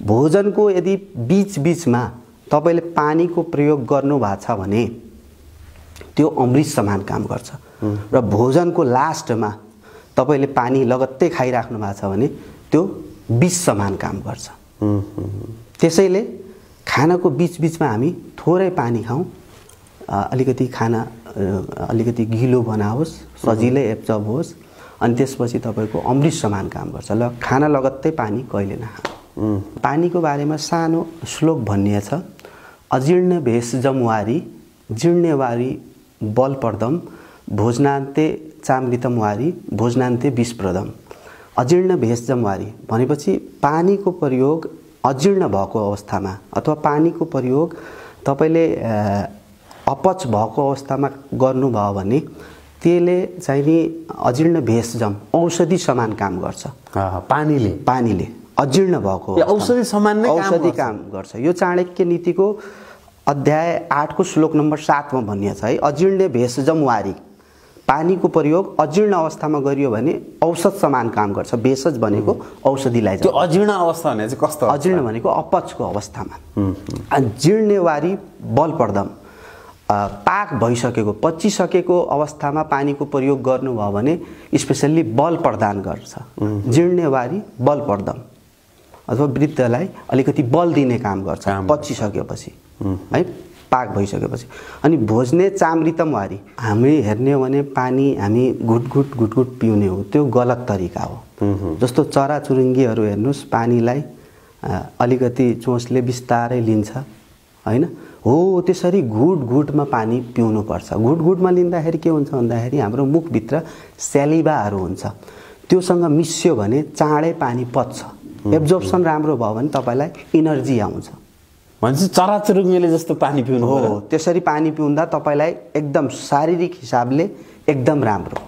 भोजनको यदि बीच-बीचमा तपाईले पानीको प्रयोग गर्नु भएको छ भने त्यो अमृत समान काम गर्छ र भोजनको लास्टमा तपाईले पानी लगत्तै खाइराख्नु भएको छ भने त्यो विष समान काम गर्छ। त्यसैले खानाको बीच-बीचमा हामी थोरै पानी खाऊँ, अलिकति खाना अलिकति गिलो बनाओस्, सजिलै एब्जर्ब होस्, अनि त्यसपछि तपाईको अमृत समान काम गर्छ। ल खाना लगत्तै पानी कहिले नखाऊ। पानीको बारेमा सानो श्लोक भनिएको छ, अजीर्ण भेषजम वारी जीर्णेवारी बलप्रदम भोजनान्ते चामृतम वारी भोजनान्ते विषप्रदम। अजीर्ण भेषजम वारी भनेपछि पानीको प्रयोग अजीर्ण भएको अवस्थामा अथवा पानीको प्रयोग तपाईले अपच भएको अवस्थामा गर्नुभयो भने त्यसले चाहिँ नि अजीर्ण भेषजम औषधि समान काम गर्छ। पानीले अजीर्ण भएको औषधि समान नै औषधि काम गर्छ। यो चाणक्य नीतिको अध्याय 8 को श्लोक नम्बर 7 मा भनिएको छ है। अजीर्ण भेषजम वारी, पानीको प्रयोग अजीर्ण अवस्थामा गरियो भने औषध समान काम गर्छ। भेषज भनेको औषधिलाई। त्यो अजीर्ण अवस्था भने चाहिँ कस्तो? अजीर्ण भनेको अपचको अवस्थामा। अनि जीर्णेवारी बलप्रदम, पाक भइसकेको पचिसकेको अवस्थामा पानीको प्रयोग गर्नुभयो भने स्पेशल्ली बल प्रदान गर्छ। जीर्णेवारी बलप्रदम अथवा वृद्धलाई अलिकति बल दिने काम गर्छ पचिसकेपछि है, पाक भइसकेपछि। अनि भोजने चामृतम वारी, हामी हेर्ने हो भने पानी हामी घुटघुट पिउने हो, त्यो गलत तरिका हो। जस्तो चराचुरुङ्गीहरू हेर्नुस्, पानीलाई अलिकति चोचले बिस्तारै लिन्छ हैन, हो त्यसरी घुटघुटमा पानी पिउनुपर्छ। घुटघुटमा लिँदाखेरि के हुन्छ भन्दाखेरि हाम्रो मुखभित्र स्यालिभाहरू हुन्छ, त्योसँग मिस्यो भने चाँडै पानी पच्छ। एब्जर्प्सन राम्रो भयो भने तपाईलाई एनर्जी आउँछ। भनेपछि चराचुरुङ्गीले जस्तो पानी पिउनु हो, त्यसरी पानी पिउँदा तपाईलाई एकदम शारीरिक हिसाबले एकदम राम्रो।